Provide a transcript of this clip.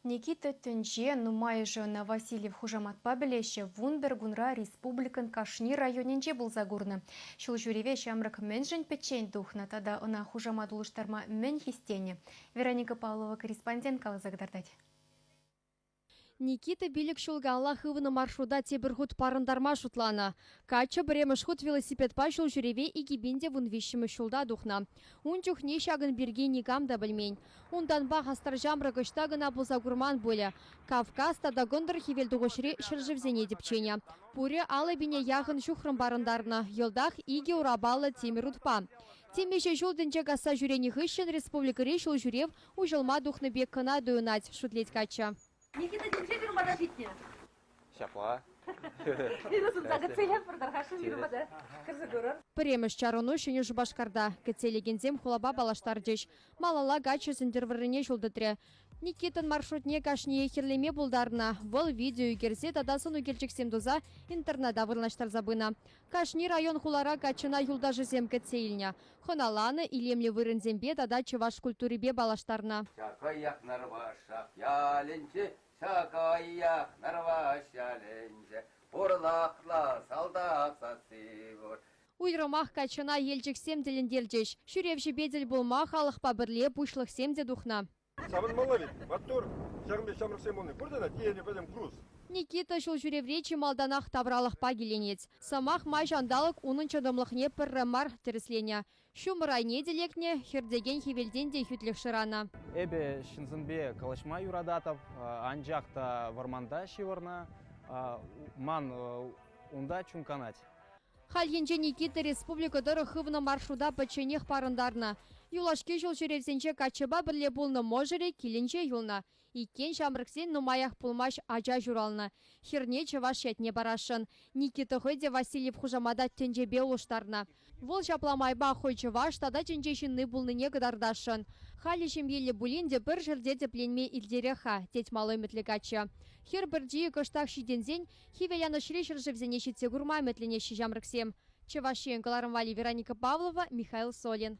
Никита Тӗнче, нумайӑшӗ ӑна Васильев хушаматпа пӗлеҫҫӗ, 11 кунра республикӑн кашни районӗнче пулса курнӑ. Ҫул ҫӳреве ҫамрӑк мӗншӗн пӗччен тухнӑ тата ӑна хушамат улӑштарма мӗн хистенӗ? Вероника Павлова корреспондент каласа кӑтартать. Никита пилӗк ҫул каялла хывнӑ маршрута тепӗр хут парӑнтарма шутланӑ. Каччӑ пӗрремӗш хут велосипедпа ҫул ҫӳреве 2013-мӗш ҫулта тухнӑ. Ун чухне ҫакӑн пирки никам та пӗлмен. Унтанпа хастар ҫамрӑк ӑҫта кӑна пулса курман пулӗ. Кавказ тата Кӑнтӑр Хӗвелтухӑҫри ҫӗршывсене тӗпченӗ. Пурӗ алӑ пине яхӑн ҫухрӑм парӑнтарнӑ, йӑлтах икӗ урапаллӑ тимӗр утпа. Темиҫе ҫул тӗнче касса ҫӳренӗ хыҫҫӑн республикӑри ҫул ҫӳрев уҫӑлма тухнӑ пек кӑна туйӑнать, шӳтлет каччӑ. Никита тӗнче фирмӑна ҫитнӗ. Ҫапла. Пӗрремӗш чарӑну Ҫӗнӗ Шупашкарта. Кӗтсе илекенсем хулапа паллаштарчӗҫ. Малалла каччӑ Сӗнтӗрвӑррине ҫул тытрӗ. Никитӑн маршрутне кашниех хӗрлеме пултарнӑ. Вӑл видео ӳкерсе тата сӑн ӳкерчӗксем туса интернета вырнаҫтарса пынӑ. Кашни район-хулара каччӑна юлташӗсем кӗтсе илнӗ. Хӑналанӑ, илемлӗ вырӑнсемпе тата чӑваш культурипе паллаштарнӑ. Ҫакӑях Нӑрвашах ялӗнче Ҫакӑях Нӑрваш ялӗнче Бурлакла салтак сасси пур. Уйрӑмах каччӑна Елчӗксем тӗлӗнтерчӗҫ. Ҫӳревҫӗпе тӗл пулма халӑхпа пӗрле пуҫлӑхсем те тухнӑ. Савӑнмалла вӗт, маттур. Ҫакӑн пек ҫамрӑксем пулни пур тата тиенӗ пӗтӗм груз. Никита ҫулҫӳревре чи малтанах тавралӑхпа киленет. Сӑмах май ҫанталӑк унӑн чӑтӑмлӑхне пӗрре мар тӗрӗсленӗ. Ҫумӑр айне те лекнӗ, хӗртекен хӗвелтен те хӳтлӗх шыранӑ. Эпӗ ҫынсемпе калаҫма юрататӑп, анчах та вӑрманта ҫывӑрнӑ. Ман унта чун канать. Хальхинче Никита республика тӑрӑх хывнӑ маршрута пӗчченех парӑнтарнӑ. Юлашки ҫул ҫӳревсенче каччӑпа пӗрле пулнӑ мӑшӑрӗ килӗнче юлнӑ. Иккен ҫамрӑксен нумаях пулмасть ача ҫуралнӑ. Хӗрне чӑваш ятне парасшӑн. Никита хӑй те Васильев хушамата тӗнчепе улӑштарнӑ. Вӑл ҫапла майпа хӑй чӑваш тата тӗнче ҫынни пулнине кӑтартасшӑн. Халӗ ҫемьеллӗ пулин те пӗр ҫӗрте тӗпленме иртерех-ха, тет мал ӗмӗтлӗ каччӑ. Хӗр пӗрчийӗ кӑштах ҫитӗнсен Хӗвеланӑҫри ҫӗршывсене ҫитсе курма ӗмӗтленеҫҫӗ ҫамрӑксем. Чӑваш Ен кӑларӑм валли Вероника Павлова, Михаил Солин.